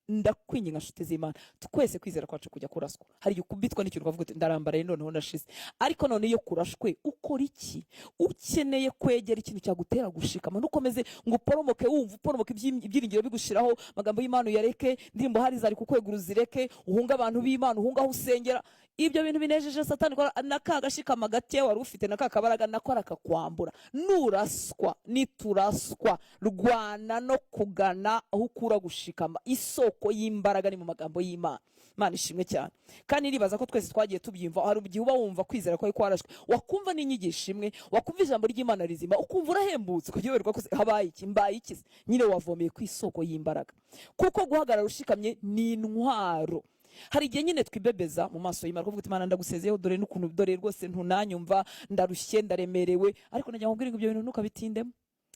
Ndakwinginga, nshuti z'Imana, twese kwizera kwacu kujya kuraswa. Hari igihe ukubitwa n'ikintu ukavuga uti: "Ndarambaraye, noneho ndashize." Ariko none iyo kurashwe ukora iki? Ukeneye kwegera ikintu cyagutera gushikama. Ntukomeze ngo uporomoke, wumva uporomoka, ibyiringiro bigushiraho. Amagambo y'Imana uyareke, indirimbo hari zari kukwegura uzireke, uhunge abantu b'Imana, uhunge aho usengera. Ibyo bintu binejeje Satani na ka gashikama gake wari ufite na ka kabaraga nako arakakwambura. Nuraswa, nituraswa, rwana no kugana aho ukura gushikama. Isoko y'imbaraga ni mu magambo y'Imana. Imana ishimwe cyane. Kandi nibaza ko twese twagiye tubyumva. Hari igihe uba wumva kwizera kwawe kwarashwe, wakumva n'inyigisho imwe, wakumva ijambo ry'Imana rizima, ukumva urahembutse, ukajya ko se habaye iki, mbaye iki se? Nyine wavomeye ku isoko y'imbaraga, kuko guhagarara ushikamye ni intwaro. Hari igihe nyine twibebeza mu maso y'Imana, kuvuga uti: "Imana, ndagusezeyeho, dore n'ukuntu, dore rwose ntunanyumva, ndarushye, ndaremerewe." Ariko nagira ngo nkubwire ngo ibyo bintu ntukabitindemo,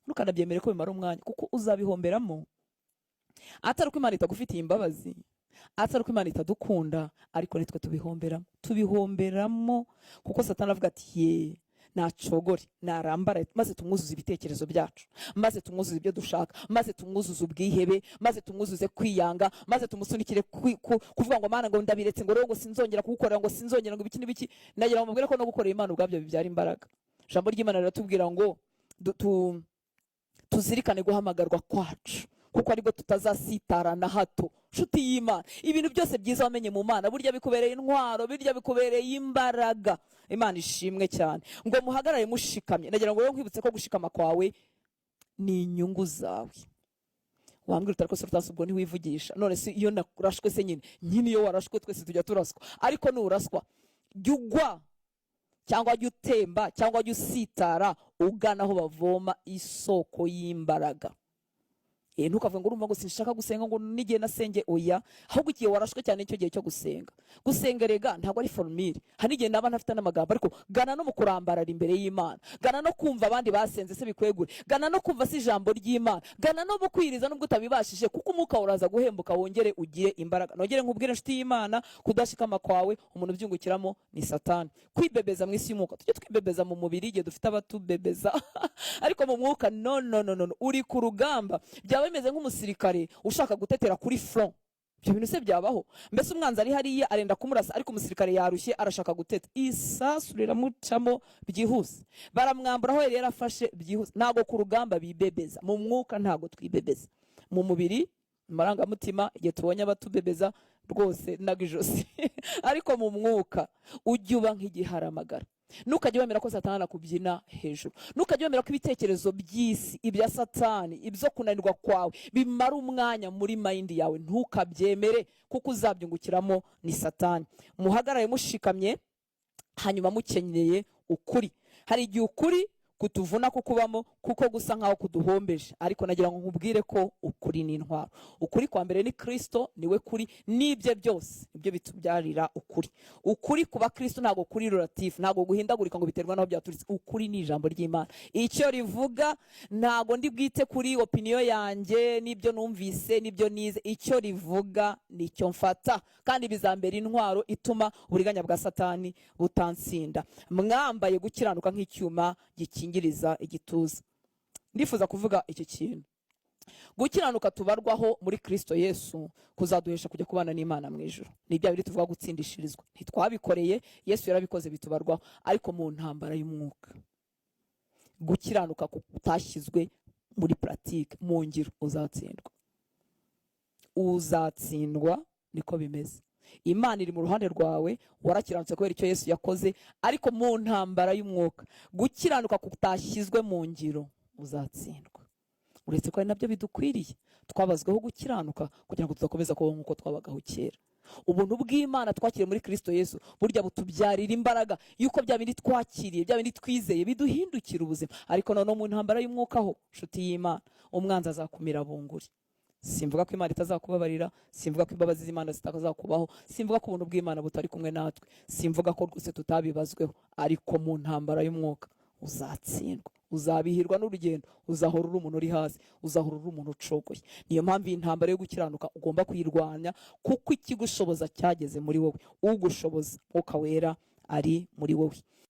ntukanabyemere ko bimara umwanya, kuko uzabihomberamo. Atari uko Imana itagufitiye imbabazi, atari uko Imana itadukunda, ariko nitwe tubihomberamo. Tubihomberamo kuko Satani avuga ati: "Ye nacogore, narambara, maze tumwuzuze ibitekerezo byacu, maze tumwuzuze ibyo dushaka, maze tumwuzuze ubwihebe, maze tumwuzuze kwiyanga, maze tumusunikire kuvuga ngo: 'Mana, ngo ndabiretse, ngo rero ngo sinzongera kugukorera, ngo sinzongera, ngo ibiki n'ibiki.'" Nagira ngo mubwire ko no gukorera Imana ubwabyo bibyara imbaraga. Ijambo ry'Imana riratubwira ngo tuzirikane guhamagarwa kwacu, kuko aribwo tutazasitara na hato. Nshuti y'Imana, ibintu byose byiza wamenye mu Mana burya bikubereye intwaro, burya bikubereye imbaraga. Imana ishimwe cyane. Ngo muhagarare mushikamye. Nagira ngo rero nkwibutse ko gushikama kwawe ni inyungu zawe. Wambwira uti: "Ariko se utasi, ubwo ntiwivugisha? None se iyo narashwe se?" Nyine iyo warashwe, twese tujya turaswa, ariko nuraswa jya ugwa cyangwa jya utemba cyangwa jya usitara ugana aho bavoma isoko y'imbaraga. Ntukavuge ngo urumva ngo sinshaka gusenga, ngo n'igihe nasenge. Oya, ahubwo igihe warashwe cyane nicyo gihe cyo gusenga. Gusenga rega ntabwo ari formule. Hari n'igihe naba ntafite n'amagambo, ariko gana no mu kurambarara imbere y'Imana, gana no kumva abandi basenze se bikwegure, gana no kumva se ijambo ry'Imana, gana no mu kwiriza nubwo utabibashije, kuko umwuka uraza guhembuka wongere ugire imbaraga. Nongere nkubwire, inshuti y'Imana, kudashikama kwawe umuntu ubyungukiramo ni Satani. Kwibebeza mu isi y'umwuka, tujye twibebeza mu mubiri igihe dufite abatubebeza, ariko mu mwuka no, no, no, no, no. Uri ku rugamba, byaba bimeze nk'umusirikare ushaka gutetera kuri front. Ibyo bintu se byabaho? Mbese umwanzi ari hariya arenda kumurasa, ariko umusirikare yarushye, arashaka guteta, isasu riramucamo byihuse, baramwambura aho yari yarafashe byihuse. Ntabwo ku rugamba bibebeza. Mu mwuka ntabwo twibebeza. Mu mubiri, mu marangamutima, igihe tubonye abatubebeza rwose naga ijosi, ariko mu mwuka ujye uba nk'igiharamagara. Ntukajye wemera ko Satani akubyina hejuru. Ntukajye wemera ko ibitekerezo by'isi, ibya Satani, ibyo kunanirwa kwawe bimara umwanya muri mind yawe. Ntukabyemere, kuko uzabyungukiramo ni Satani. Muhagarare mushikamye, hanyuma mukenyeye ukuri. Hari igihe ukuri kutuvuna kukubamo, kuko gusa nkaho kuduhombeje, ariko nagira ngo nkubwire ko ukuri ni intwaro. Ukuri kwa mbere ni Kristo, niwe kuri, n'ibye byose nibyo bitubyarira ukuri. Ukuri kuba Kristo ntabwo kuri relatif, ntabwo guhindagurika ngo biterwa n'aho byaturitse. Ukuri ni ijambo ry'Imana, icyo rivuga. Ntabwo ndi bwite kuri opinion yanjye n'ibyo numvise n'ibyo nize. Icyo rivuga nicyo mfata, kandi bizambera intwaro ituma uburiganya bwa Satani butansinda. Mwambaye gukiranuka nk'icyuma gikingiriza igituza. Ndifuza kuvuga iki kintu: gukiranuka tubarwaho muri Kristo Yesu kuzaduhesha kujya kubana n'Imana mu ijuru. Ni bya biri tuvuga gutsindishirizwa. Ntitwabikoreye, Yesu yarabikoze, bitubarwaho. Ariko mu ntambara y'umwuka, gukiranuka kutashyizwe muri pratique, mu ngiro, uzatsindwa, uzatsindwa. Niko bimeze. Imana iri mu ruhande rwawe, warakiranutse kubera icyo Yesu yakoze, ariko mu ntambara y'umwuka, gukiranuka kutashyizwe mu ngiro, uzatsindwa. Uretse ko ari nabyo bidukwiriye, twabazweho gukiranuka kugira ngo tudakomeza kubaho nk'uko twabagaho kera. Ubuntu bw'Imana twakiriye muri Kristo Yesu burya butubyarira imbaraga yuko bya bindi twakiriye, bya bindi twizeye, biduhindukira ubuzima. Ariko noneho mu ntambara y'umwuka ho, nshuti y'Imana, umwanzi azakumira bunguri. Simvuga ko Imana itazakubabarira, simvuga ko imbabazi z'Imana zitazakubaho, simvuga ko ubuntu bw'Imana butari kumwe natwe, simvuga ko rwose tutabibazweho, ariko mu ntambara y'umwuka uzatsindwa, uzabihirwa n'urugendo, uzahora uri umuntu uri hasi, uzahora uri umuntu ucogoye. Niyo mpamvu iyi ntambara yo gukiranuka ugomba kuyirwanya, kuko ikigushoboza cyageze muri wowe. Ugushoboza, Mwuka Wera, ari muri wowe.